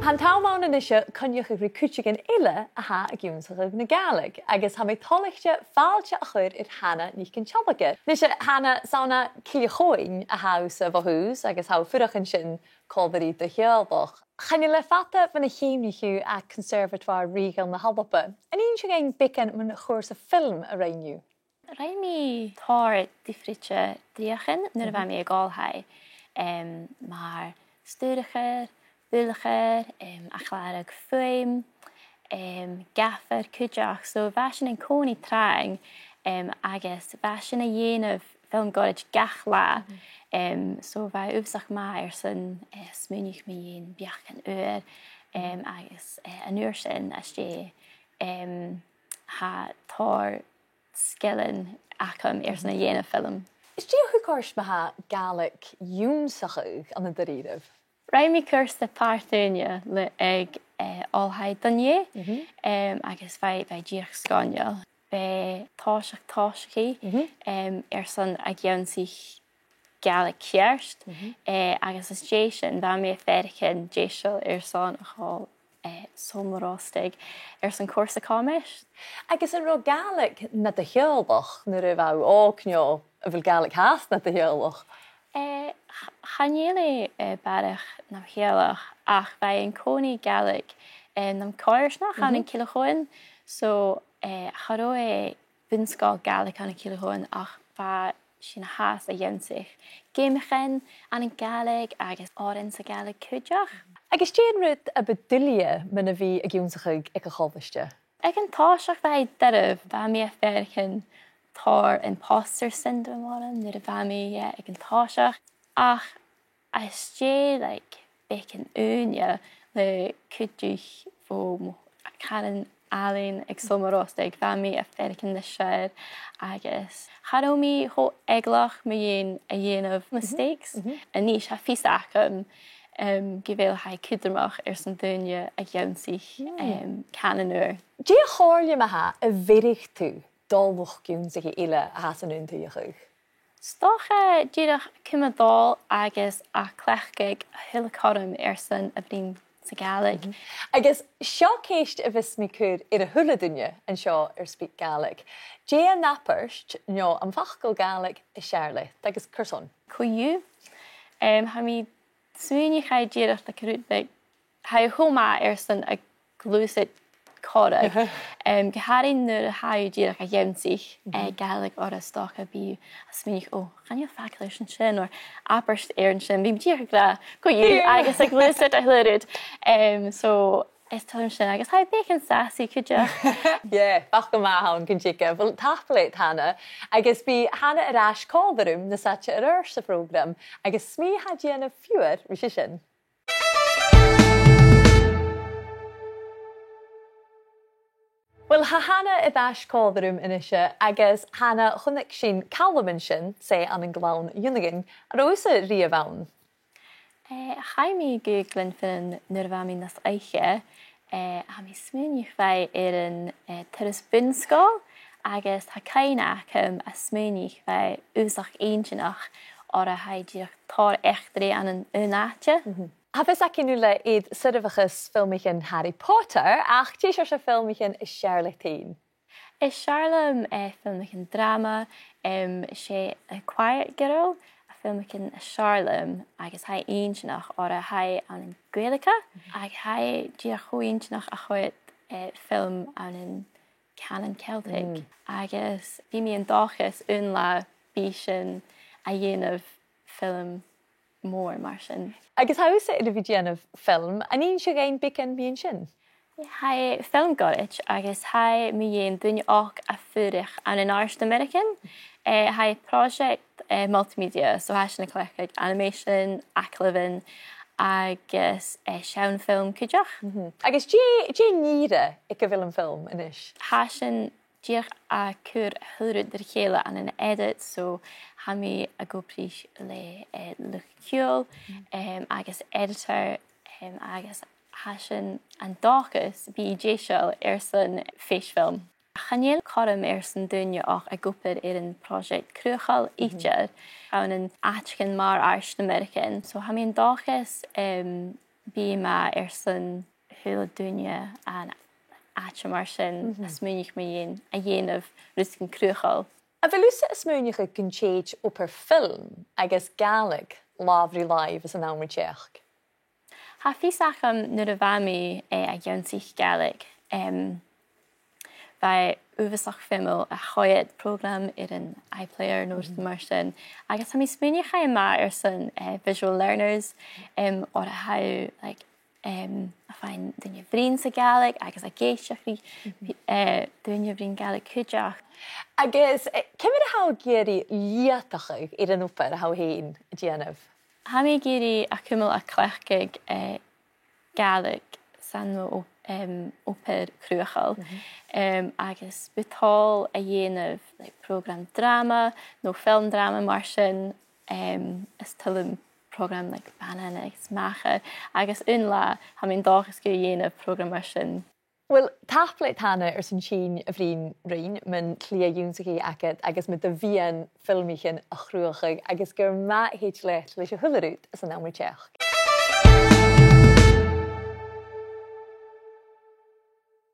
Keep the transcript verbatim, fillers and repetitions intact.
Tha an t-àm ann a-nis coinneachadh ri cuideigin eile a tha ag ionnsachadh na Gàidhlig, agus tha mi toilichte fàilte a chur air Hannah NicIllFhaolain. A-nis, Hannah, 's ann à Cille Chuain a tha thusa bho thùs, agus tha thu a' fuireach an sin còmhla ri do theaghlach. Chan eil e fada bhon a cheumnaich thu à Conservatoire Rìoghail na h-Alba. An inns thu dhuinn beagan mun chùrsa film a rinn thu? Rinn mi tòrr diofraichte dhreuchdan nuair a bha mi ag oilthigh, em, mar staidhrichear, buailchear, em, a' clàradh fuaim, em, gaffer cuideachd. So bha sin an-còmhnaidh trang, em, agus bha sinn a' dèanamh film goirid gach latha. Em, so bha e uabhasach math airson, eh, smaoineachadh mu dheidhinn beachdan ùra, em, agus, eh, an uair sin às dèidh, em, tha tòrr sgilean agam airson a dhèanamh film. Is dè a thug ort ma-thà Gàidhlig ionnsachadh ann an da-rìribh? Rinn mi cùrsa pàirt-ùine le, aig, eh, Oilthigh Dhùn Èideann, em, agus bha, bha e dìreach sgoinneil. B' e tòiseach tòiseachaidh, em, airson ag ionnsachadh Gàidhlig cheart, eh, agus às dèidh sin, bha mi a' faireachdainn deiseil airson a dhol, eh, seòmar-ostaig airson cùrsa comais. Agus an robh Gàidhlig nad theaghlach nuair a bha thu òg, no a bheil Gàidhlig fhathast nad theaghlach? Eh, ch-, chan eil e, eh, barrachd nam theaghlach, ach bha e an-còmhnaidh Gàidhlig, eh, nam choimhearsnachd ann an Cille Chuain. So, eh, cha robh e bun-sgoil Ghàidhlig ann an Cille Chuain, ach bha sinn fhathast ag ionnsachadh geamaichean ann an Gàidhlig agus òrain sa Ghàidhlig cuideachd. Agus dè an rud a bu duilghe mun a bhith ag ionnsachadh aig a' cholaiste? Aig an toiseach bha e doirbh, bha mi a' faireachdainn tòrr imposter syndrome orm nuair a bha mi, eh, aig an toiseach, ach às dèidh, like, beagan ùine le cuideachadh bho mo charaid àlainn aig seòmar-ostaig, bha mi a' faireachdainn nas fheàrr agus cha robh mi cho eagalach mu dheidhinn a' dèanamh mistakes. A-nis, tha fios agam, em, gu bheil e cudromach airson daoine a dh'ionnsaigh, em, cànan ùr. Dè a' chomhairle ma-thà a bheireadh tu do luchd-ionnsachaidh eile a tha san aon t-suidheachadh? 'S dòcha dìreach cumail a' dol agus a' cleachdadh a h-uile cothrom airson a bhruidhinn sa Ghàidhlig. Agus seo ceist a bhios mi a' cur air a h-uile duine an seo air SpeakGaelic. Dè an abairt no am facal Gàidhlig as fheàrr leat agus carson? Co-dhiù, em, tha mi a' smaoineachadh dìreach le carson, like, tha e cho math airson a' gluasad corrag. Em, gu h-àraidh nuair a tha thu dìreach ag ionnsachadh, eh, Gàidhlig orra, 's dòcha bidh thu a' smaoineachadh, "Ò, chan eil facal air sin sin," or "Abairt air sin sin." Bidh mi dìreach ag ràdh, "Co-dhiù," agus a' gluasad a h-uile rud. Em, so, is toil leam sin, agus tha e beagan sassy cuideachd. Yeah, facal math a th' ann gun teagamh. Well, tapadh leat, Hannah. Agus bidh Hannah air ais còmhla rium nas fhaide air adhart sa phrògram, agus 's mi a tha a' dèanamh fiughair ris a sin. Well, tha Hannah air ais còmhla rium a-nise, agus Hannah, chunnaic sinn Calum an sin, 's e ann an Gleann Fhionnlaighean. An robh thusa a-riamh ann? Eh, chaidh mi gu Gleann Fhionnlaighean nuair a bha mi nas fhaide, eh, tha mi a' smaoineachadh bha e air an, eh, turas bun-sgoil, agus tha cuimhne agam a' smaoineachadh bha e uabhasach inntinneach oir tha e dìreach tòrr eachdraidh ann an aon àite. Tha fios againn uile air soirbheachas filmichean Harry Potter, ach dè seòrsa filmichean as fheàrr leat fhèin? Is fheàrr leam, eh, filmichean dràma, em, 's e The Quiet Girl a' filmichean as fheàrr leam, agus tha e inntinneach oir tha e ann an Gàidhlig, agus tha e dìreach cho inntinneach a' coimhead, eh, film ann an cànan Ceilteach. Agus bidh mi an dòchas aon latha bidh sinn a' dèanamh film mòr mar sin. Agus tha thusa air a bhith a' dèanamh film, an inns thu dhuinn beagan mu dheidhinn sin? Tha e film goirid agus tha e mu dheidhinn duine òg a' fuireach ann an Àird na Merican. Eh, tha e pròiseact, eh, multimedia, so tha sinn a' cleachdadh animation, agallamhan agus, eh, seann film cuideachd. Agus dè, dè an ìre aig a bheil am film a-nis? Tha sinn dìreach a' cur a h-uile rud ri chèile ann an edit, so tha mi ag obair le, eh, luchd-ciùil, em, agus editor, em, agus tha sinn an dòchas bhith deiseil airson fèis film. Chan eil cothrom airson daoine òg ag obair air am pròiseact cruthachail idir ann an àiteachan mar Àird na Merican, so tha mi an dòchas, em, bidh e math airson a h-uile duine ann an àite mar sin a smaoinich mu dheidhinn a dhèanamh rudeigin cruthachail. A bheil thusa a' smaoineachadh gun tèid obair film agus Gàidhlig làmh ri làimh anns an àm ri teachd? Tha fios agam nuair a bha mi, eh, ag ionnsachadh Gàidhlig, em, bha e uabhasach feumail a choimhead prògram air an iPlayer no rudan mar sin. Agus tha mi a' smaoineachadh gu bheil e math airson, eh, visual learners, em, oir tha, like, em, a' faighinn daoine a bhruidhinn sa Ghàidhlig agus ag èisteachd ri, eh, daoine a' bruidhinn Gàidhlig cuideachd. Agus, eh, ciamar a tha thu ag iarraidh leudachadh air an obair a tha thu fhèin a' dèanamh? Tha mi ag iarraidh a' cumail a' cleachdadh, eh, Gàidhlig san mo, em, obair cruthachail. Em, agus bu toil a dhèanamh, like, prògram dràma no film dràma mar sin, em, is toil leam prògram, like, Banana agus Macha, agus aon latha, tha mi an dòchas gun dèan mi prògram mar sin. Uill, tapadh leat, Hannah, airson tighinn a bhruidhinn rinn mun t-slighe ionnsachaidh agad agus mu do mhiann filmichean a chruthachadh, agus gur math a thèid leat leis a h-uile rud anns an àm ri teachd.